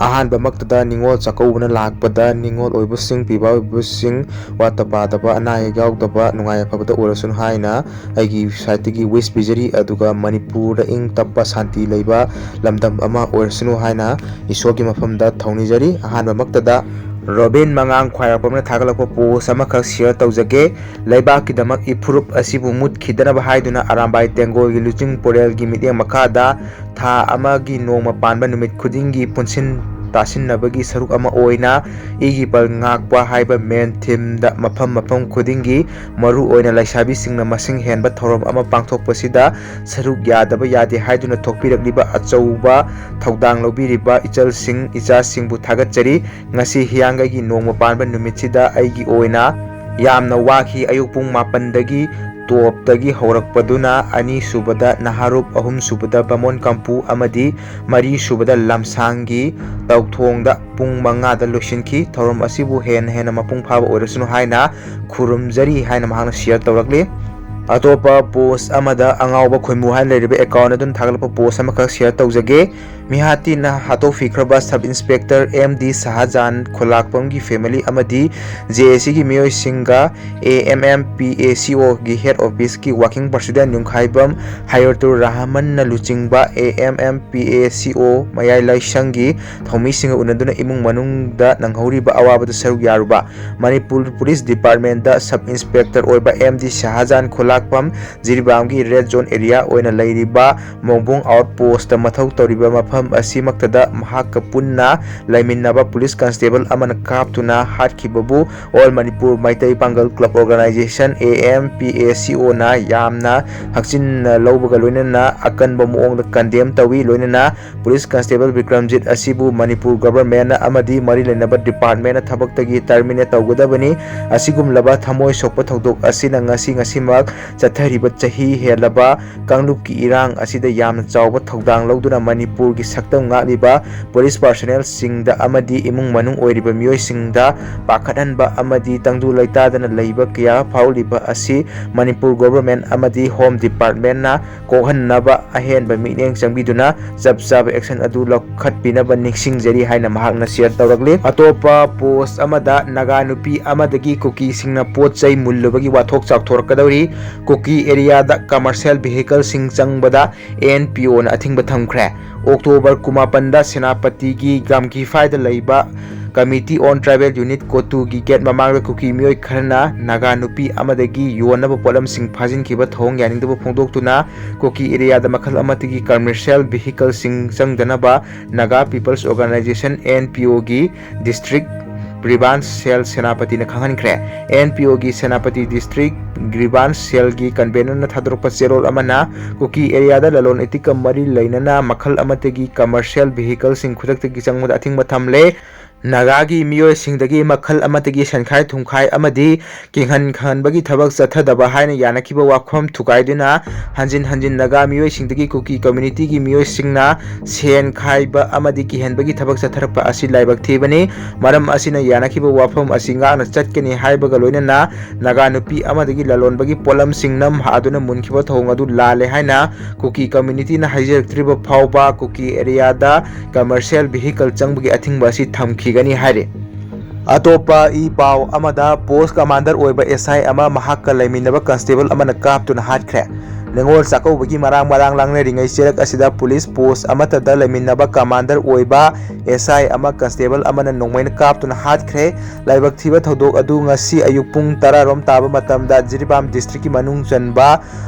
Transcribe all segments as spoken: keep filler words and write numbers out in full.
ꯑꯍꯥꯟꯕꯃꯛꯇꯗ ꯅꯤꯉꯣꯜ ꯆꯥꯛꯀꯧꯕꯅ ꯂꯥꯛꯄꯗ ꯅꯤꯉꯣꯜ ꯑꯣꯏꯕꯁꯤꯡ, ꯄꯤꯕ ꯑꯣꯏꯕꯁꯤꯡ, ꯋꯥꯠꯇ ꯄꯥꯗꯕ, ꯑꯅꯥ ꯑꯌꯦꯛ ꯌꯥꯎꯗꯕ, ꯅꯨꯡꯉꯥꯏ ꯌꯥꯏꯐꯕꯗ ꯑꯣꯏꯔꯁꯅꯨ ꯍꯥꯏꯅ ꯑꯩꯒꯤ ꯁꯥꯏꯠꯇꯒꯤ wish ꯄꯤꯖꯔꯤ꯫ ꯑꯗꯨꯒ ꯃꯅꯤꯄꯨꯔꯗ ꯏꯪ ꯇꯞꯄ, ꯁꯥꯟꯇꯤ ꯂꯩꯕ ꯂꯝꯗꯝ ꯑꯃ ꯑꯣꯏꯔꯁꯅꯨ ꯍꯥꯏꯅ ꯏꯁꯣꯔꯒꯤ ꯃꯐꯝꯗ ꯊꯧꯅꯤꯖꯔꯤ꯫ ꯑꯍꯥꯟꯕꯃꯛꯇꯗ ꯔꯣꯕꯤꯟ ꯃꯉꯥꯡ ꯈ꯭ꯋꯥꯏꯔꯥꯛꯄꯝꯅ ꯊꯥꯒꯠꯂꯛꯄ post ꯑꯃꯈꯛ share ꯇꯧꯖꯒꯦ꯫ ꯂꯩꯕꯥꯛꯀꯤꯗꯃꯛ ꯏꯐꯨꯔꯨꯞ ꯑꯁꯤꯕꯨ ꯃꯨꯠꯈꯤꯗꯅꯕ ꯍꯥꯏꯗꯨꯅ ꯑꯔꯥꯝꯕꯥꯏ ꯇꯦꯡꯒꯣꯜꯒꯤ ꯂꯨꯆꯤꯡ ꯄꯨꯔꯦꯜꯒꯤ ꯃꯤꯠꯌꯦꯡ ꯃꯈꯥꯗ ꯊꯥ ꯑꯃꯒꯤ ꯅꯣꯡꯃ ꯄꯥꯟꯕ ꯅꯨꯃꯤꯠ ꯈꯨꯗꯤꯡꯒꯤ ꯄꯨꯟꯁꯤꯟ ꯇꯥꯁꯤꯟꯅꯕꯒꯤ ꯁꯔꯨꯛ ꯑꯃ ꯑꯣꯏꯅ ꯏꯒꯤ ꯄꯜ ꯉꯥꯛꯄ ꯍꯥꯏꯕ main themeꯗ ꯃꯐꯝ ꯃꯐꯝ ꯈꯨꯗꯤꯡꯒꯤ ꯃꯔꯨ ꯑꯣꯏꯅ ꯂꯩꯁꯥꯕꯤꯁꯤꯡꯅ ꯃꯁꯤꯡ ꯍꯦꯟꯕ ꯊꯧꯔꯝ ꯑꯃ ꯄꯥꯡꯊꯣꯛꯄꯁꯤꯗ ꯁꯔꯨꯛ ꯌꯥꯗꯕ ꯌꯥꯗꯦ ꯍꯥꯏꯗꯨꯅ ꯊꯣꯛꯄꯤꯔꯛꯂꯤꯕ ꯑꯆꯧꯕ ꯊꯧꯗꯥꯡ ꯂꯧꯕꯤꯔꯤꯕ ꯏꯆꯜꯁꯤꯡ ꯏꯆꯥꯁꯤꯡꯕꯨ ꯊꯥꯒꯠꯆꯔꯤ꯫ ꯉꯁꯤ ꯍꯤꯌꯥꯡꯒꯩꯒꯤ ꯅꯣꯡꯃ ꯄꯥꯟꯕ ꯅꯨꯃꯤꯠꯁꯤꯗ ꯑꯩꯒꯤ ꯑꯣꯏꯅ ꯌꯥꯝꯅ ꯋꯥꯈꯤ꯫ ꯑꯌꯨꯛ ꯄꯨꯡ ꯃꯥꯄꯟꯗꯒꯤ ꯇꯣꯞꯇꯒꯤ ꯍꯧꯔꯛꯄꯗꯨꯅ ꯑꯅꯤꯁꯨꯕꯗ ꯅꯍꯥꯔꯨꯞ, ꯑꯍꯨꯝꯁꯨꯕꯗ ꯕꯥꯃꯣꯟ ꯀꯝꯄꯨ ꯑꯃꯗꯤ ꯃꯔꯤꯁꯨꯕꯗ ꯂꯝꯁꯥꯡꯒꯤ ꯇꯧꯊꯣꯡꯗ ꯄꯨꯡ ꯃꯉꯥꯗ ꯂꯣꯏꯁꯤꯟꯈꯤ꯫ ꯊꯧꯔꯝ ꯑꯁꯤꯕꯨ ꯍꯦꯟꯅ ꯍꯦꯟꯅ ꯃꯄꯨꯡ ꯐꯥꯕ ꯑꯣꯏꯔꯁꯅꯨ ꯍꯥꯏꯅ ꯈꯨꯔꯨꯝꯖꯔꯤ ꯍꯥꯏꯅ ꯃꯍꯥꯛꯅ share ꯇꯧꯔꯛꯂꯤ꯫ ꯑꯇꯣꯞꯄ post ꯑꯃꯗ ꯑꯉꯥꯎꯕ ꯈꯣꯏꯃꯨ ꯍꯥꯏꯅ ꯂꯩꯔꯤꯕ account ꯑꯗꯨꯅ ꯊꯥꯒꯠꯂꯛꯄ post ꯑꯃꯈꯛ share ꯇꯧꯖꯒꯦ꯫ ꯃꯤꯍꯥꯠꯇꯤꯅ ꯍꯥꯠꯇꯣꯛꯄꯤꯈ꯭ꯔꯕ sub inspector M D ꯁꯍꯥꯖꯥꯟ ꯈꯨꯂꯥꯛꯄꯝꯒꯤ family ꯑꯃꯗꯤ J A Cꯒꯤ ꯃꯤꯑꯣꯏꯁꯤꯡꯒ A M M P A C Oꯒꯤ head officeꯀꯤ working president ꯌꯨꯝꯈꯥꯏꯕꯝ ꯍꯌꯔꯇꯨꯔ ꯔꯍꯃꯟꯅ ꯂꯨꯆꯤꯡꯕ A M M P A C O ꯃꯌꯥꯏ ꯂꯥꯏꯁꯪꯒꯤ ꯊꯧꯃꯤꯁꯤꯡꯒ ꯎꯅꯗꯨꯅ ꯏꯃꯨꯡ ꯃꯅꯨꯡꯗ ꯅꯪꯍꯧꯔꯤꯕ ꯑꯋꯥꯕꯗ ꯁꯔꯨꯛ ꯌꯥꯔꯨꯕ꯫ ꯃꯅꯤꯄꯨꯔ Police Departmentꯇ sub inspector ꯑꯣꯏꯕ M D ꯁꯍꯥꯖꯥꯟ ꯈꯨꯂꯥꯛꯄꯝ ꯖꯤꯔꯤꯕꯥꯝꯒꯤ red zone area ꯑꯣꯏꯅ ꯂꯩꯔꯤꯕ ꯃꯣꯡꯕꯣꯡ outpostꯇ ꯃꯊꯧ ꯇꯧꯔꯤꯕ ꯃꯐꯝ ꯑꯁꯤꯃꯛꯇꯗ ꯃꯍꯥꯛꯀ ꯄꯨꯟꯅ ꯂꯩꯃꯤꯟꯅꯕ police constable ꯑꯃꯅ ꯀꯥꯞꯇꯨꯅ ꯍꯥꯠꯈꯤꯕꯕꯨ All Manipur Meitei Pangal Club Organization, A M P A C Oꯅ ꯌꯥꯝꯅ ꯍꯛꯆꯤꯟꯅ ꯂꯧꯕꯒ ꯂꯣꯏꯅꯅ ꯑꯀꯟꯕ ꯃꯑꯣꯡꯗ condemn ꯇꯧꯏ꯫ ꯂꯣꯏꯅꯅ police constable ꯕꯤꯀ꯭ꯔꯝꯖꯤꯠ ꯑꯁꯤꯕꯨ ꯃꯅꯤꯄꯨꯔ governmentꯅ ꯑꯃꯗꯤ ꯃꯔꯤ ꯂꯩꯅꯕ departmentꯅ ꯊꯕꯛꯇꯒꯤ terminate ꯇꯧꯒꯗꯕꯅꯤ꯫ ꯑꯁꯤꯒꯨꯝꯂꯕ ꯊꯃꯣꯏ ꯁꯣꯛꯄ ꯊꯧꯗꯣꯛ ꯑꯁꯤꯅ ꯉꯁꯤ ꯉꯁꯤꯃꯛ ꯆꯠꯊꯔꯤꯕ ꯆꯍꯤ ꯍꯦꯜꯂꯕ ꯀꯥꯡꯂꯨꯞꯀꯤ ꯏꯔꯥꯡ ꯑꯁꯤꯗ ꯌꯥꯝꯅ ꯆꯥꯎꯕ ꯊꯧꯗꯥꯡ ꯂꯧꯗꯨꯅ ꯃꯅꯤꯄꯨꯔꯒꯤ ꯁꯛꯇꯝ ꯉꯥꯛꯂꯤꯕ ꯄꯨꯂꯤꯁ ꯄꯥꯔꯁꯣꯅꯦꯜꯁꯤꯡꯗ ꯑꯃꯗꯤ ꯏꯃꯨꯡ ꯃꯅꯨꯡ ꯑꯣꯏꯔꯤꯕ ꯃꯤꯑꯣꯏꯁꯤꯡꯗ ꯄꯥꯈꯠꯍꯟꯕ ꯑꯃꯗꯤ ꯇꯪꯗꯨ ꯂꯩꯇꯥꯗꯅ ꯂꯩꯕ ꯀꯌꯥ ꯐꯥꯎꯂꯤꯕ ꯑꯁꯤ ꯃꯅꯤꯄꯨꯔ ꯒꯣꯚꯔꯟꯃꯦꯟꯠ ꯑꯃꯗꯤ ꯍꯣꯝ ꯗꯤꯄꯥꯔꯠꯃꯦꯟꯠꯅ ꯀꯣꯛꯍꯟꯅꯕ ꯑꯍꯦꯟꯕ ꯃꯤꯠꯌꯦꯡ ꯆꯪꯕꯤꯗꯨꯅ ꯆꯞ ꯆꯥꯕ ꯑꯦꯛꯁꯟ ꯑꯗꯨ ꯂꯧꯈꯠꯄꯤꯅꯕ ꯅꯤꯡꯁꯤꯡꯖꯔꯤ ꯍꯥꯏꯅ ꯃꯍꯥꯛꯅ ꯁꯤꯌꯔ ꯇꯧꯔꯛꯂꯤ꯫ ꯑꯇꯣꯞꯄ ꯄꯣꯁ꯭ꯠ ꯑꯃꯗ ꯅꯥꯒꯥ ꯅꯨꯄꯤ ꯑꯃꯗꯒꯤ ꯀꯨꯀꯤꯁꯤꯡꯅ ꯄꯣꯠ ꯆꯩ ꯃꯨꯜꯂꯨꯕꯒꯤ ꯋꯥꯊꯣꯛ ꯆꯥꯎꯊꯣꯔꯛꯀꯗꯧꯔꯤ꯫ ꯀꯨꯀꯤ ꯑꯦꯔꯤꯌꯥꯗ ꯀꯃꯔꯁꯤꯌꯦꯜ ꯚꯤꯍꯤꯀꯜꯁꯤꯡ ꯆꯪꯕꯗ ꯑꯦꯟ ꯄꯤ ꯑꯣꯅ ꯑꯊꯤꯡꯕ ꯊꯝꯈ꯭ꯔꯦ꯫ ꯑꯣꯛꯇꯣꯕꯔ ꯀꯨꯟꯃꯥꯄꯟꯗ ꯁꯦꯅꯥꯄꯇꯤꯒꯤ ꯒꯥꯝꯒꯤꯐꯥꯏꯗ ꯂꯩꯕ Committee on Tribal Unit ꯀꯣꯇꯨꯒꯤ ꯒꯦꯠ ꯃꯃꯥꯡꯗ ꯀꯨꯀꯤ ꯃꯤꯑꯣꯏ ꯈꯔꯅ ꯅꯥꯒꯥ ꯅꯨꯄꯤ ꯑꯃꯗꯒꯤ ꯌꯣꯟꯅꯕ ꯄꯣꯠꯂꯝꯁꯤꯡ ꯐꯥꯖꯤꯟꯈꯤꯕ ꯊꯧꯑꯣꯡ ꯌꯥꯅꯤꯡꯗꯕ ꯐꯣꯡꯗꯣꯛꯇꯨꯅ ꯀꯨꯀꯤ ꯑꯦꯔꯤꯌꯥꯗ ꯃꯈꯜ ꯑꯃꯠꯇꯒꯤ ꯀꯃꯔꯁꯤꯌꯦꯜ ꯚꯤꯍꯤꯀꯜꯁꯤꯡ ꯆꯪꯗꯅꯕ Naga peoples organization, N P ꯑꯣꯒꯤ ꯗꯤꯁꯇ꯭ꯔꯤꯛ ꯒ꯭ꯔꯤꯚꯥꯟꯁ ꯁꯦꯜ ꯁꯦꯅꯥꯄꯇꯤꯅ ꯈꯪꯍꯟꯈ꯭ꯔꯦ꯫ ꯑꯦꯟ ꯄꯤ ꯑꯣꯒꯤ ꯁꯦꯅꯥꯄꯇꯤ ꯗꯤꯁꯇ꯭ꯔꯤꯛ ꯒ꯭ꯔꯤꯚꯥꯟꯁ ꯁꯦꯜꯒꯤ ꯀꯟꯚꯦꯅꯔꯅ ꯊꯥꯗꯣꯔꯛꯄ ꯆꯦꯔꯣꯜ ꯑꯃꯅ ꯀꯨꯀꯤ ꯑꯦꯔꯤꯌꯥꯗ ꯂꯂꯣꯟ ꯏꯇꯤꯛꯀ ꯃꯔꯤ ꯂꯩꯅꯅ ꯃꯈꯜ ꯑꯃꯠꯇꯒꯤ ꯀꯃꯔꯁꯤꯌꯦꯜ ꯚꯤꯍꯤꯀꯜꯁꯤꯡ ꯈꯨꯗꯛꯇꯒꯤ ꯆꯪꯕꯗ ꯑꯊꯤꯡꯕ ꯊꯝꯂꯦ꯫ ꯅꯥꯒꯥꯒꯤ ꯃꯤꯑꯣꯏꯁꯤꯡꯗꯒꯤ ꯃꯈꯜ ꯑꯃꯠꯇꯒꯤ ꯁꯦꯟꯈꯥꯏ ꯊꯨꯝꯈꯥꯏ ꯑꯃꯗꯤ ꯀꯤꯡꯍꯟ ꯈꯪꯍꯟꯕꯒꯤ ꯊꯕꯛ ꯆꯠꯊꯗꯕ ꯍꯥꯏꯅ ꯌꯥꯅꯈꯤꯕ ꯋꯥꯐꯝ ꯊꯨꯒꯥꯏꯗꯨꯅ ꯍꯟꯖꯤꯟ ꯍꯟꯖꯤꯟ ꯅꯥꯒꯥ ꯃꯤꯑꯣꯏꯁꯤꯡꯗꯒꯤ ꯀꯨꯀꯤ ꯀꯝꯃ꯭ꯌꯨꯅꯤꯇꯤꯒꯤ ꯃꯤꯑꯣꯏꯁꯤꯡꯅ ꯁꯦꯟ ꯈꯥꯏꯕ ꯑꯃꯗꯤ ꯀꯤꯍꯟꯕꯒꯤ ꯊꯕꯛ ꯆꯠꯊꯔꯛꯄ ꯑꯁꯤ ꯂꯥꯏꯕꯛ ꯊꯤꯕꯅꯤ꯫ ꯃꯔꯝ ꯑꯁꯤꯅ ꯌꯥꯅꯈꯤꯕ ꯋꯥꯐꯝ ꯑꯁꯤ ꯉꯥꯛꯅ ꯆꯠꯀꯅꯤ ꯍꯥꯏꯕꯒ ꯂꯣꯏꯅꯅ ꯅꯥꯒꯥ ꯅꯨꯄꯤ ꯑꯃꯗꯒꯤ ꯂꯂꯣꯟꯕꯒꯤ ꯄꯣꯠꯂꯝꯁꯤꯡ ꯅꯝ ꯍꯥꯗꯨꯅ ꯃꯨꯟꯈꯤꯕ ꯊꯧꯑꯣꯡ ꯑꯗꯨ ꯂꯥꯜꯂꯦ ꯍꯥꯏꯅ ꯀꯨꯀꯤ ꯀꯝꯃ꯭ꯌꯨꯅꯤꯇꯤꯅ ꯍꯥꯏꯖꯔꯛꯇ꯭ꯔꯤꯕ ꯐꯥꯎꯕ ꯀꯨꯀꯤ ꯑꯦꯔꯤꯌꯥꯗ ꯀꯃꯔꯁꯤꯌꯦꯜ ꯚꯤꯍꯤꯀꯜ ꯆꯪꯕꯒꯤ ꯑꯊꯤꯡꯕ ꯑꯁꯤ ꯊꯝꯈꯤꯒꯅꯤ ꯍꯥꯏꯔꯤ꯫ ꯑꯇꯣꯞꯄ ꯏ ꯄꯥꯎ ꯑꯃꯗ, ꯄꯣꯁ꯭ꯠ ꯀꯃꯥꯟꯗꯔ ꯑꯣꯏꯕ ꯑꯦꯁ ꯑꯥꯏ ꯑꯃ ꯃꯍꯥꯛꯀ ꯂꯩꯃꯤꯟꯅꯕ ꯀꯟꯁꯇꯦꯕꯜ ꯑꯃꯅ ꯀꯥꯞꯇꯨꯅ ꯍꯥꯠꯈ꯭ꯔꯦ꯫ ꯅꯤꯉꯣꯜ ꯆꯥꯛꯀꯧꯕꯒꯤ ꯃꯔꯥꯡ ꯃꯔꯥꯡ ꯂꯥꯡꯅꯔꯤꯉꯩ ꯆꯦꯔꯛ ꯑꯁꯤꯗ ꯄꯨꯂꯤꯁ ꯄꯣꯁ꯭ꯠ ꯑꯃꯠꯇꯗ ꯂꯩꯃꯤꯟꯅꯕ ꯀꯃꯥꯟꯗꯔ ꯑꯣꯏꯕ ꯑꯦꯁ ꯑꯥꯏ ꯑꯃ ꯀꯟꯁꯇꯦꯕꯜ ꯑꯃꯅ ꯅꯣꯡꯃꯩꯅ ꯀꯥꯞꯇꯨꯅ ꯍꯥꯠꯈ꯭ꯔꯦ꯫ ꯂꯥꯏꯕꯛ ꯊꯤꯕ ꯊꯧꯗꯣꯛ ꯑꯗꯨ ꯉꯁꯤ ꯑꯌꯨꯛ ꯄꯨꯡ ꯇꯔꯥ ꯔꯣꯝ ꯇꯥꯕ ꯃꯇꯝꯗ ꯖꯤꯔꯤꯕꯥꯝ ꯗꯤꯁꯇ꯭ꯔꯤꯛꯀꯤ ꯃꯅꯨꯡ ꯆꯟꯕ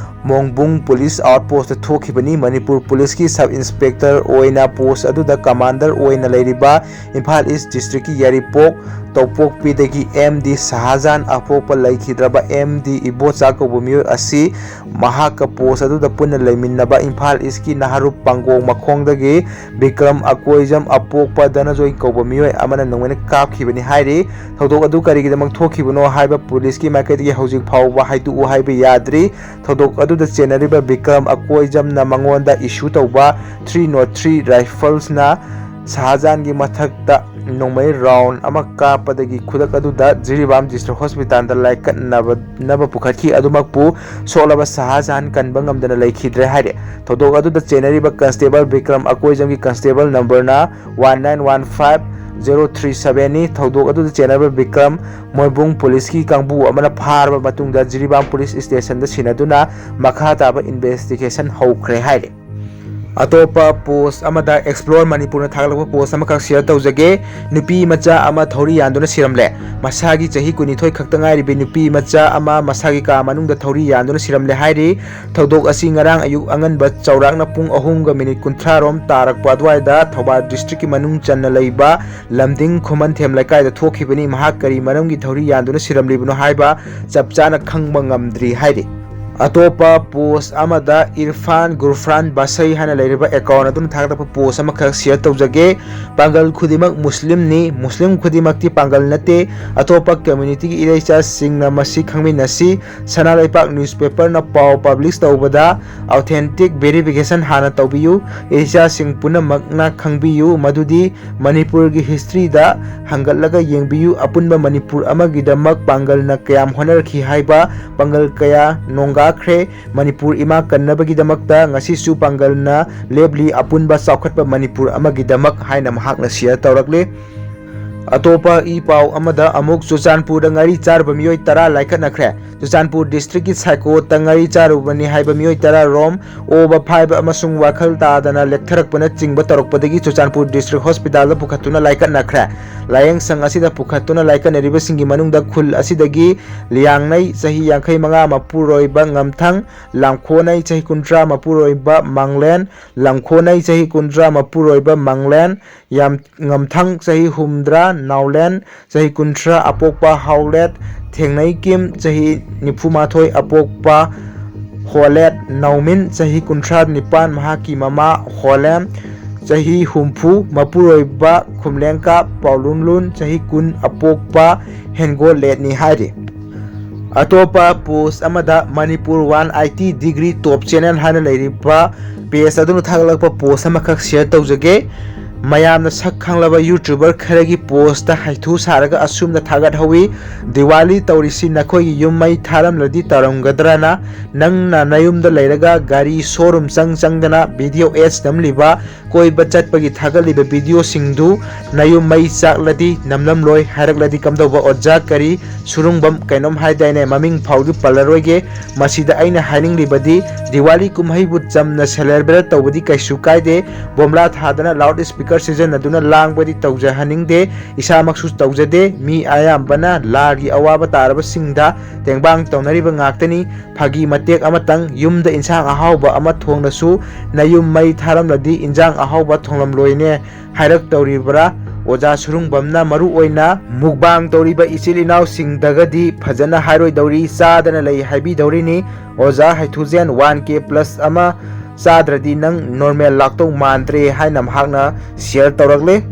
ꯃꯣꯡꯕꯨꯡ ꯄꯨꯂꯤꯁ ꯑꯥꯎꯠꯄꯣꯁ꯭ꯠꯇ ꯊꯣꯛꯈꯤꯕꯅꯤ꯫ ꯃꯅꯤꯄꯨꯔ ꯄꯨꯂꯤꯁꯀꯤ ꯁꯕ ꯏꯟꯁꯄꯦꯛꯇꯔ ꯑꯣꯏꯅ ꯄꯣꯁ꯭ꯠ ꯑꯗꯨꯗ ꯀꯃꯥꯟꯗꯔ ꯑꯣꯏꯅ ꯂꯩꯔꯤꯕ ꯏꯝꯐꯥꯜ ꯏꯁ꯭ꯠ ꯗꯤꯁꯇ꯭ꯔꯤꯛꯀꯤ ꯌꯥꯏꯔꯤꯄꯣꯛ ꯇꯧꯄꯣꯛꯄꯤꯗꯒꯤ ꯑꯦꯝ ꯗꯤ ꯁꯍꯥꯖꯥꯟ ꯑꯄꯣꯛꯄ ꯂꯩꯈꯤꯗ꯭ꯔꯕ ꯑꯦꯝ ꯗꯤ ꯏꯕꯣꯆꯥ ꯀꯧꯕ ꯃꯤꯑꯣꯏ ꯑꯁꯤ ꯃꯍꯥꯛꯀ ꯄꯣꯁ ꯑꯗꯨꯗ ꯄꯨꯟꯅ ꯂꯩꯃꯤꯟꯅꯕ ꯏꯝꯐꯥꯜ ꯏꯁꯀꯤ ꯅꯍꯔꯨꯞ ꯄꯥꯡꯒꯣꯡ ꯃꯈꯣꯡꯗꯒꯤ ꯕꯤꯀ꯭ꯔꯝ ꯑꯀꯣꯏꯖꯝ ꯑꯄꯣꯛꯄ ꯙꯅꯖꯣꯏ ꯀꯧꯕ ꯃꯤꯑꯣꯏ ꯑꯃꯅ ꯅꯣꯡꯃꯩꯅ ꯀꯥꯞꯈꯤꯕꯅꯤ ꯍꯥꯏꯔꯤ꯫ ꯊꯧꯗꯣꯛ ꯑꯗꯨ ꯀꯔꯤꯒꯤꯗꯃꯛ ꯊꯣꯛꯈꯤꯕꯅꯣ ꯍꯥꯏꯕ ꯄꯨꯂꯤꯁꯀꯤ ꯃꯥꯏꯀꯩꯗꯒꯤ ꯍꯧꯖꯤꯛ ꯐꯥꯎꯕ ꯍꯥꯏꯗꯣꯛꯎ ꯍꯥꯏꯕ ꯌꯥꯗ꯭ꯔꯤ꯫ ꯊꯧꯗꯣꯛ ꯑꯗꯨꯗ ꯆꯦꯟꯅꯔꯤꯕ ꯕꯤꯀ꯭ꯔꯝ ꯑꯀꯣꯏꯖꯝꯅ ꯃꯉꯣꯟꯗ ꯏꯁꯨ ꯇꯧꯕ ꯊ꯭ꯔꯤ ꯅꯣꯠ ꯊ꯭ꯔꯤ ꯔꯥꯏꯐꯜꯁꯅ ꯁꯍꯥꯖꯥꯟꯒꯤ ꯃꯊꯛꯇ ꯅꯣꯡꯃꯩ ꯔꯥꯎꯟ ꯑꯃ ꯀꯥꯞꯄꯗꯒꯤ ꯈꯨꯗꯛ ꯑꯗꯨꯗ ꯖꯤꯔꯤꯕꯥꯝ ꯗꯤꯁꯇ꯭ꯔꯤꯛ ꯍꯣꯁꯄꯤꯇꯥꯜꯗ ꯂꯥꯏꯀꯠꯅꯕ ꯄꯨꯈꯠꯈꯤ꯫ ꯑꯗꯨꯃꯛꯄꯨ ꯁꯣꯛꯂꯕ ꯁꯍꯥꯖꯥꯟ ꯀꯟꯕ ꯉꯝꯗꯅ ꯂꯩꯈꯤꯗ꯭ꯔꯦ ꯍꯥꯏꯔꯦ꯫ ꯊꯧꯗꯣꯛ ꯑꯗꯨꯗ ꯆꯦꯟꯅꯔꯤꯕ ꯀꯟꯁꯇꯦꯕꯜ ꯕꯤꯀ꯭ꯔꯝ ꯑꯀꯣꯏꯖꯝꯒꯤ ꯀꯟꯁꯇꯦꯕꯜ ꯅꯝꯕꯔꯅ one nine one five zero three ꯁꯚꯦꯟꯅꯤ꯫ ꯊꯧꯗꯣꯛ ꯑꯗꯨꯗ ꯆꯦꯟꯅꯔꯤꯕ ꯕꯤꯀ꯭ꯔꯝ ꯃꯣꯏꯕꯨꯡ ꯄꯨꯂꯤꯁꯀꯤ ꯀꯥꯡꯕꯨ ꯑꯃꯅ ꯐꯥꯔꯕ ꯃꯇꯨꯡꯗ ꯖꯤꯔꯤꯕꯥꯝ ꯄꯨꯂꯤꯁ ꯁ꯭ꯇꯦꯁꯟꯗ ꯁꯤꯟꯅꯗꯨꯅ ꯃꯈꯥ ꯇꯥꯕ ꯏꯟꯚꯦꯁꯇꯤꯒꯦꯁꯟ ꯍꯧꯈ꯭ꯔꯦ ꯍꯥꯏꯔꯤ꯫ ꯑꯇꯣꯞꯄ ꯄꯣꯁ ꯑꯃꯗ ꯑꯦꯛꯁꯄ꯭ꯂꯣꯔ ꯃꯅꯤꯄꯨꯔꯅ ꯊꯥꯒꯠꯂꯛꯄ ꯄꯣꯁ ꯑꯃꯈꯛ ꯁꯤꯌꯔ ꯇꯧꯖꯒꯦ꯫ ꯅꯨꯄꯤ ꯃꯆꯥ ꯑꯃ ꯊꯧꯔꯤ ꯌꯥꯟꯗꯨꯅ ꯁꯤꯔꯝꯂꯦ꯫ ꯃꯁꯥꯒꯤ ꯆꯍꯤ ꯀꯨꯟꯅꯤꯊꯣꯏ ꯈꯛꯇ ꯉꯥꯏꯔꯤꯕꯤ ꯅꯨꯄꯤ ꯃꯆꯥ ꯑꯃ ꯃꯁꯥꯒꯤ ꯀꯥ ꯃꯅꯨꯡꯗ ꯊꯧꯔꯤ ꯌꯥꯟꯗꯨꯅ ꯁꯤꯔꯝꯂꯦ ꯍꯥꯏꯔꯤ꯫ ꯊꯧꯗꯣꯛ ꯑꯁꯤ ꯉꯔꯥꯡ ꯑꯌꯨꯛ ꯑꯉꯟꯕ ꯆꯥꯎꯔꯥꯛꯅ ꯄꯨꯡ ꯑꯍꯨꯝꯒ ꯃꯤꯅꯤꯠ ꯀꯨꯟꯊ꯭ꯔꯥ ꯔꯣꯝ ꯇꯥꯔꯛꯄ ꯑꯗꯨꯋꯥꯏꯗ ꯊꯧꯕꯥꯜ ꯗꯤꯁꯇ꯭ꯔꯤꯛꯀꯤ ꯃꯅꯨꯡ ꯆꯟꯅ ꯂꯩꯕ ꯂꯝꯗꯤꯡ ꯈꯨꯃꯟꯊꯦꯝ ꯂꯩꯀꯥꯏꯗ ꯊꯣꯛꯈꯤꯕꯅꯤ꯫ ꯃꯍꯥꯛ ꯀꯔꯤ ꯃꯔꯝꯒꯤ ꯊꯧꯔꯤ ꯌꯥꯟꯗꯨꯅ ꯁꯤꯔꯝꯂꯤꯕꯅꯣ ꯍꯥꯏꯕ ꯆꯞ ꯆꯥꯅ ꯈꯪꯕ ꯉꯝꯗ꯭ꯔꯤ ꯍꯥꯏꯔꯤ꯫ ꯑꯇꯣꯞꯄ ꯄꯣꯁ ꯑꯃꯗ ꯏꯔꯐꯥꯟ ꯒꯨꯔꯐ꯭ꯔꯥꯟ ꯕꯥꯁꯩ ꯍꯥꯏꯅ ꯂꯩꯔꯤꯕ ꯑꯦꯀꯥꯎꯟ ꯑꯗꯨꯅ ꯊꯥꯒꯠꯂꯛꯄ ꯄꯣꯁ ꯑꯃꯈꯛ ꯁꯤꯌꯔ ꯇꯧꯖꯒꯦ꯫ ꯄꯥꯡꯒꯜ ꯈꯨꯗꯤꯡꯃꯛ ꯃꯨꯁꯂꯤꯝꯅꯤ, ꯃꯨꯁꯂꯤꯝ ꯈꯨꯗꯤꯡꯃꯛꯇꯤ ꯄꯥꯡꯒꯜ ꯅꯠꯇꯦ꯫ ꯑꯇꯣꯞꯄ ꯀꯝꯃ꯭ꯌꯨꯅꯤꯇꯤꯒꯤ ꯏꯔꯩꯆꯥꯁꯤꯡꯅ ꯃꯁꯤ ꯈꯪꯃꯤꯟꯅꯁꯤ꯫ ꯁꯅꯥ ꯂꯩꯄꯥꯛ ꯅ꯭ꯌꯨꯁꯄꯦꯄꯔꯅ ꯄꯥꯎ ꯄꯕ꯭ꯂꯤꯁ ꯇꯧꯕꯗ ꯑꯣꯊꯦꯟꯇꯤꯛ ꯚꯦꯔꯤꯐꯤꯀꯦꯁꯟ ꯍꯥꯟꯅ ꯇꯧꯕꯤꯌꯨ꯫ ꯏꯔꯩꯆꯥꯁꯤꯡ ꯄꯨꯝꯅꯃꯛꯅ ꯈꯪꯕꯤꯌꯨ ꯃꯗꯨꯗꯤ ꯃꯅꯤꯄꯨꯔꯒꯤ ꯍꯤꯁꯇ꯭ꯔꯤꯗ ꯍꯪꯒꯠꯂꯒ ꯌꯦꯡꯕꯤꯌꯨ꯫ ꯑꯄꯨꯟꯕ ꯃꯅꯤꯄꯨꯔ ꯑꯃꯒꯤꯗꯃꯛ ꯄꯥꯡꯒꯜꯅ ꯀꯌꯥꯝ ꯍꯣꯠꯅꯔꯛꯈꯤ ꯍꯥꯏꯕ, ꯄꯥꯡꯒꯜ ꯀꯌꯥ ꯅꯣꯡꯒꯥꯈ꯭ꯔꯦ꯫ ꯃꯅꯤꯄꯨꯔ ꯏꯃꯥ ꯀꯟꯅꯕꯒꯤꯗꯃꯛꯇ ꯉꯁꯤꯁꯨ ꯄꯥꯡꯒꯜꯅ ꯂꯦꯞꯂꯤ꯫ ꯑꯄꯨꯟꯕ ꯆꯥꯎꯈꯠꯄ ꯃꯅꯤꯄꯨꯔ ꯑꯃꯒꯤꯗꯃꯛ ꯍꯥꯏꯅ ꯃꯍꯥꯛꯅ ꯁꯤꯌꯔ ꯇꯧꯔꯛꯂꯤ꯫ ꯑꯇꯣꯞꯄ ꯏ ꯄꯥꯎ ꯑꯃꯗ ꯑꯃꯨꯛ ꯆꯨꯔꯆꯥꯟꯄꯨꯔꯗ ꯉꯥꯔꯤ ꯆꯥꯔꯨꯕ ꯃꯤꯑꯣꯏ ꯇꯔꯥ ꯂꯥꯏꯀꯠꯅꯈ꯭ꯔꯦ꯫ ꯆꯨꯔꯆꯥꯟꯄꯨꯔ ꯗꯤꯁꯇ꯭ꯔꯤꯛꯀꯤ ꯁꯥꯏꯀꯣ ꯇꯪꯉꯥꯏ ꯆꯥꯔꯨꯕꯅꯤ ꯍꯥꯏꯕ ꯃꯤꯑꯣꯏ ꯇꯔꯥ ꯔꯣꯝ ꯑꯣꯕ ꯐꯥꯏꯕ ꯑꯃꯁꯨꯡ ꯋꯥꯈꯜ ꯇꯥꯗꯅ ꯂꯦꯛꯊꯔꯛꯄꯅꯆꯤꯡꯕ ꯇꯧꯔꯛꯄꯗꯒꯤ ꯆꯨꯔꯆꯥꯟꯄꯨꯔ ꯗꯤꯁꯇ꯭ꯔꯤꯛ ꯍꯣꯁꯄꯤꯇꯥꯜꯗ ꯄꯨꯈꯠꯇꯨꯅ ꯂꯥꯏꯀꯠꯅꯈ꯭ꯔꯦ꯫ ꯂꯥꯏꯌꯦꯡꯁꯪ ꯑꯁꯤꯗ ꯄꯨꯈꯠꯇꯨꯅ ꯂꯥꯏꯀꯠꯅꯔꯤꯕꯁꯤꯡꯒꯤ ꯃꯅꯨꯡꯗ ꯈꯨꯜ ꯑꯁꯤꯗꯒꯤ ꯂꯤꯌꯥꯡꯅꯩ ꯆꯍꯤ ꯌꯥꯡꯈꯩ ꯃꯉꯥ ꯃꯄꯨꯔꯣꯏꯕ ꯉꯝꯊꯪ, ꯂꯥꯡꯈꯣꯅꯩ ꯆꯍꯤ ꯀꯨꯟꯊ꯭ꯔꯥ ꯃꯄꯨꯔꯣꯏꯕ ꯃꯥꯡꯂꯦꯟ, ꯂꯥꯡꯈꯣꯅꯩ ꯆꯍꯤ ꯀꯨꯟꯊ꯭ꯔꯥ ꯃꯄꯨꯔꯣꯏꯕ ꯃꯥꯡꯂꯦꯟ, ꯌꯥꯝ ꯉꯝꯊꯪ ꯆꯍꯤ ꯍꯨꯝꯗ꯭ꯔꯥ ꯅꯥꯎꯂꯦꯟ, ꯆꯍꯤ ꯀꯨꯟꯊ꯭ꯔꯥ ꯑꯄꯣꯛꯄ ꯍꯥꯎꯂꯦꯠ, ꯊꯦꯡꯅꯩ ꯀꯤꯝ ꯆꯍꯤ ꯅꯤꯐꯨꯃꯥꯊꯣꯏ ꯑꯄꯣꯛꯄ ꯍꯣꯂꯦꯠ, ꯅꯥꯎꯃꯤꯟ ꯆꯍꯤ ꯀꯨꯟꯊ꯭ꯔꯥ ꯅꯤꯄꯥꯟ ꯃꯍꯥꯛꯀꯤ ꯃꯃꯥ ꯍꯣꯂꯦꯝ ꯆꯍꯤ ꯍꯨꯝꯐꯨ ꯃꯄꯨꯔꯣꯏꯕ ꯈꯨꯝꯂꯦꯡꯀꯥ ꯄꯥꯎꯂꯨꯟꯂꯨꯟ ꯆꯍꯤ ꯀꯨꯟ ꯑꯄꯣꯛꯄ ꯍꯦꯟꯒꯣꯂꯦꯠꯅꯤ ꯍꯥꯏꯔꯤ꯫ ꯑꯇꯣꯞꯄ ꯄꯣꯁ ꯑꯃꯗ ꯃꯅꯤꯄꯨꯔ ꯋꯥꯟ ꯑꯥꯏꯇꯤ ꯗꯤꯒ꯭ꯔꯤ ꯇꯣꯞ ꯆꯦꯅꯦꯜ ꯍꯥꯏꯅ ꯂꯩꯔꯤꯕ ꯄꯦꯖ ꯑꯗꯨꯅ ꯊꯥꯒꯠꯂꯛꯄ ꯄꯣꯁ ꯑꯃꯈꯛ ꯁꯤꯌꯔ ꯇꯧꯖꯒꯦ꯫ ꯃꯌꯥꯝꯅ ꯁꯛ ꯈꯪꯂꯕ ꯌꯨꯇ꯭ꯌꯨꯕꯔ ꯈꯔꯒꯤ ꯄꯣꯁꯇ ꯍꯩꯊꯨ ꯁꯥꯔꯒ ꯑꯁꯨꯝꯅ ꯊꯥꯒꯠꯍꯧꯋꯤ, "ꯗꯤꯋꯥꯂꯤ ꯇꯧꯔꯤꯁꯤ ꯅꯈꯣꯏꯒꯤ ꯌꯨꯝ ꯃꯩ ꯊꯥꯔꯝꯂꯗꯤ ꯇꯧꯔꯝꯒꯗ꯭ꯔꯅ? ꯅꯪꯅ ꯅꯌꯨꯝꯗ ꯂꯩꯔꯒ ꯒꯥꯔꯤ ꯁꯣꯔꯨꯝ ꯆꯪ ꯆꯪꯗꯅ ꯚꯤꯗꯤꯑꯣ ꯑꯦꯗꯁ ꯅꯝꯂꯤꯕ, ꯀꯣꯏꯕ ꯆꯠꯄꯒꯤ ꯊꯥꯒꯠꯂꯤꯕ ꯚꯤꯗꯤꯑꯣꯁꯤꯡꯗꯨ ꯅꯌꯨꯝ ꯃꯩ ꯆꯥꯛꯂꯗꯤ ꯅꯝꯂꯝꯂꯣꯏ ꯍꯥꯏꯔꯛꯂꯗꯤ ꯀꯝꯗꯧꯕ?" ꯑꯣꯖꯥ ꯀꯔꯤ ꯁꯨꯔꯨꯡꯕꯝ ꯀꯩꯅꯣꯝ ꯍꯥꯏꯗꯥꯏꯅꯦ, ꯃꯃꯤꯡ ꯐꯥꯎꯗꯤ ꯄꯜꯂꯔꯣꯏꯒꯦ꯫ ꯃꯁꯤꯗ ꯑꯩꯅ ꯍꯥꯏꯅꯤꯡꯂꯤꯕꯗꯤ, ꯗꯤꯋꯥꯂꯤ ꯀꯨꯝꯍꯩꯕꯨ ꯆꯝꯅ ꯁꯦꯂꯦꯕ꯭ꯔꯦꯠ ꯇꯧꯕꯗꯤ ꯀꯩꯁꯨ ꯀꯥꯏꯗꯦ, ꯕꯣꯝꯂꯥ ꯊꯥꯗꯅ ꯂꯥꯎꯗ ꯁ꯭ꯄꯤꯀꯔ ꯁꯤꯖꯤꯟꯅꯗꯨꯅ ꯂꯥꯡꯕꯗꯤ ꯇꯧꯖꯍꯟꯅꯤꯡꯗꯦ꯫ ꯏꯁꯥꯃꯛꯁꯨ ꯇꯧꯖꯗꯦ꯫ ꯃꯤ ꯑꯌꯥꯝꯕꯅ ꯂꯥꯒꯤ ꯑꯋꯥꯕ ꯇꯥꯔꯕꯁꯤꯡꯗ ꯇꯦꯡꯕꯥꯡ ꯇꯧꯅꯔꯤꯕ ꯉꯥꯛꯇꯅꯤ꯫ ꯐꯥꯒꯤ ꯃꯇꯦꯛ ꯑꯃꯇꯪ, ꯌꯨꯝꯗ ꯏꯟꯁꯥꯡ ꯑꯍꯥꯎꯕ ꯑꯃ ꯊꯣꯡꯂꯁꯨ ꯅꯌꯨꯝ ꯃꯩ ꯊꯥꯔꯝꯂꯗꯤ ꯏꯟꯖꯥꯡ ꯑꯍꯥꯎꯕ ꯊꯣꯡꯂꯝꯂꯣꯏꯅꯦ ꯍꯥꯏꯔꯛꯇꯧꯔꯤꯕ꯭ꯔꯥ? ꯑꯣꯖꯥ ꯁꯨꯔꯨꯡꯕꯝꯅ ꯃꯔꯨ ꯑꯣꯏꯅ ꯃꯨꯛꯕꯥꯡ ꯇꯧꯔꯤꯕ ꯏꯆꯤꯜ ꯏꯅꯥꯎꯁꯤꯡꯗꯒꯗꯤ ꯐꯖꯅ ꯍꯥꯏꯔꯣꯏꯗꯧꯔꯤ, ꯆꯥꯗꯅ ꯂꯩ ꯍꯥꯏꯕꯤꯗꯧꯔꯤꯅꯤ꯫ ꯑꯣꯖꯥ ꯍꯩꯊꯨꯖꯦꯟ, ꯋꯥꯟ ꯀꯦ ꯄ꯭ꯂꯁ ꯑꯃ ꯆꯥꯗ꯭ꯔꯗꯤ ꯅꯪ ꯅꯣꯔꯃꯦꯜ ꯂꯥꯛꯇꯧ ꯃꯥꯟꯗ꯭ꯔꯦ ꯍꯥꯏꯅ ꯃꯍꯥꯛꯅ ꯁꯤꯌꯔ ꯇꯧꯔꯛꯂꯦ꯫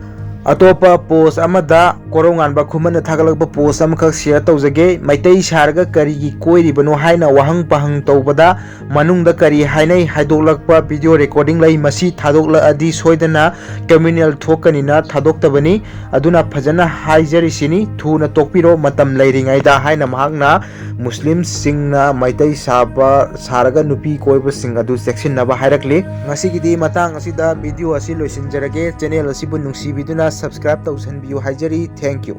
ꯑꯇꯣꯞꯄ ꯄꯣꯁ ꯑꯃꯗ ꯀꯣꯔꯧꯉꯥꯟꯕ ꯈꯨꯃꯟꯅ ꯊꯥꯒꯠꯂꯛꯄ ꯄꯣꯁ ꯑꯃꯈꯛ ꯁꯤꯌꯔ ꯇꯧꯖꯒꯦ꯫ ꯃꯩꯇꯩ ꯁꯥꯔꯒ ꯀꯔꯤꯒꯤ ꯀꯣꯏꯔꯤꯕꯅꯣ ꯍꯥꯏꯅ ꯋꯥꯍꯪ ꯄꯥꯍꯪ ꯇꯧꯕꯗ ꯃꯅꯨꯡꯗ ꯀꯔꯤ ꯍꯥꯏꯅꯩ ꯍꯥꯏꯗꯣꯛꯂꯛꯄ ꯚꯤꯗꯤꯑꯣ ꯔꯦꯀꯣꯔꯗꯤꯡ ꯂꯩ꯫ ꯃꯁꯤ ꯊꯥꯗꯣꯛꯂꯛꯑꯗꯤ ꯁꯣꯏꯗꯅ ꯀ꯭ꯔꯤꯃꯤꯅꯦꯜ ꯊꯣꯛꯀꯅꯤꯅ ꯊꯥꯗꯣꯛꯇꯕꯅꯤ꯫ ꯑꯗꯨꯅ ꯐꯖꯅ ꯍꯥꯏꯖꯔꯤꯁꯤꯅꯤ, ꯊꯨꯅ ꯇꯣꯛꯄꯤꯔꯣ ꯃꯇꯝ ꯂꯩꯔꯤꯉꯩꯗ ꯍꯥꯏꯅ ꯃꯍꯥꯛꯅ ꯃꯨꯁꯂꯤꯝꯁꯤꯡꯅ ꯃꯩꯇꯩ ꯁꯥꯕ ꯁꯥꯔꯒ ꯅꯨꯄꯤ ꯀꯣꯏꯕꯁꯤꯡ ꯑꯗꯨ ꯆꯦꯛꯁꯤꯟꯅꯕ ꯍꯥꯏꯔꯛꯂꯤ꯫ ꯉꯁꯤꯒꯤꯗꯤ ꯃꯇꯥꯡ ꯑꯁꯤꯗ ꯚꯤꯗꯤꯑꯣ ꯑꯁꯤ ꯂꯣꯏꯁꯤꯟꯖꯔꯒꯦ꯫ ꯆꯦꯅꯦꯜ ꯑꯁꯤꯕꯨ ꯅꯨꯡꯁꯤꯕꯤꯗꯨꯅ ꯁꯕꯁꯀ꯭ꯔꯥꯏꯕ ꯇꯧꯁꯟꯕꯤꯌꯨ ꯍꯥꯏꯖꯔꯤ꯫ Thank you꯫